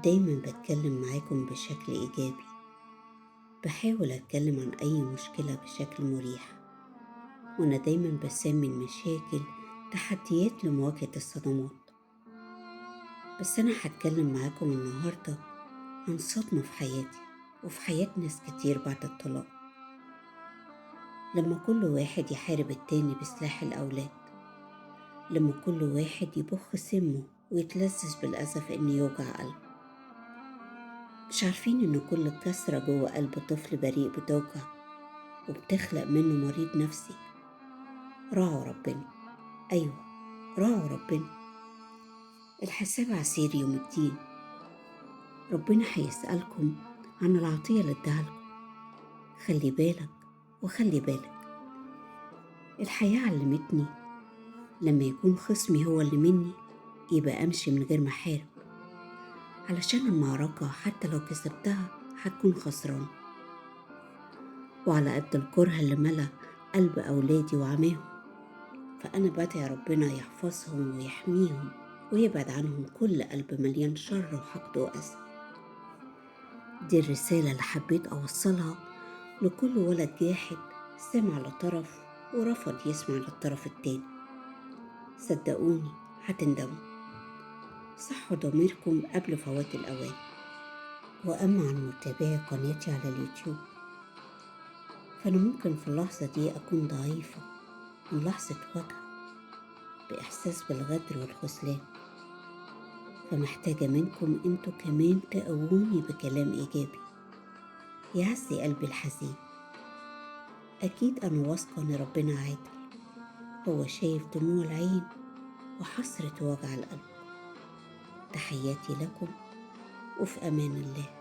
دايما بتكلم معاكم بشكل إيجابي، بحاول أتكلم عن أي مشكلة بشكل مريح، وأنا دايما بسمي المشاكل تحديات لمواجهة الصدمات. بس أنا هتكلم معاكم النهاردة عن صدمة في حياتي وفي حياة ناس كتير بعد الطلاق، لما كل واحد يحارب التاني بسلاح الأولاد، لما كل واحد يبخ سمه ويتلذذ بالأذى في إنه يوجع قلبه. مش عارفين إن كل كسرة جوه قلب طفل بريء بتوجع وبتخلق منه مريض نفسي. راعوا ربنا، أيوة راعوا ربنا. الحساب عسير يوم الدين، ربنا هيسألكم عن العطية اللي اداها لكم. خلي بالك وخلي بالك. الحياة علمتني لما يكون خصمي هو اللي مني يبقى أمشي من غير ما أحارب، علشان المعركة حتى لو كسبتها هتكون خسران. وعلى قد الكره اللي ملا قلب أولادي وعماهم، فأنا بدعي ربنا يحفظهم ويحميهم ويبعد عنهم كل قلب مليان شر وحقد وأذى. دي الرسالة اللي حبيت أوصلها لكل ولد جاحد سمع لطرف ورفض يسمع للطرف التاني. صدقوني هتندموا. صحوا ضميركم قبل فوات الأوان. وأما عن متابعي قناتي على اليوتيوب، فأنا ممكن في اللحظة دي أكون ضعيفة من لحظة وجع بإحساس بالغدر والخذلان، فمحتاجة منكم انتوا كمان تقووني بكلام إيجابي يعزي قلبي الحزين. أكيد أنا واثقة إن ربنا عادل، هو شايف دموع العين وحسرة وجع القلب. تحياتي لكم وفي أمان الله.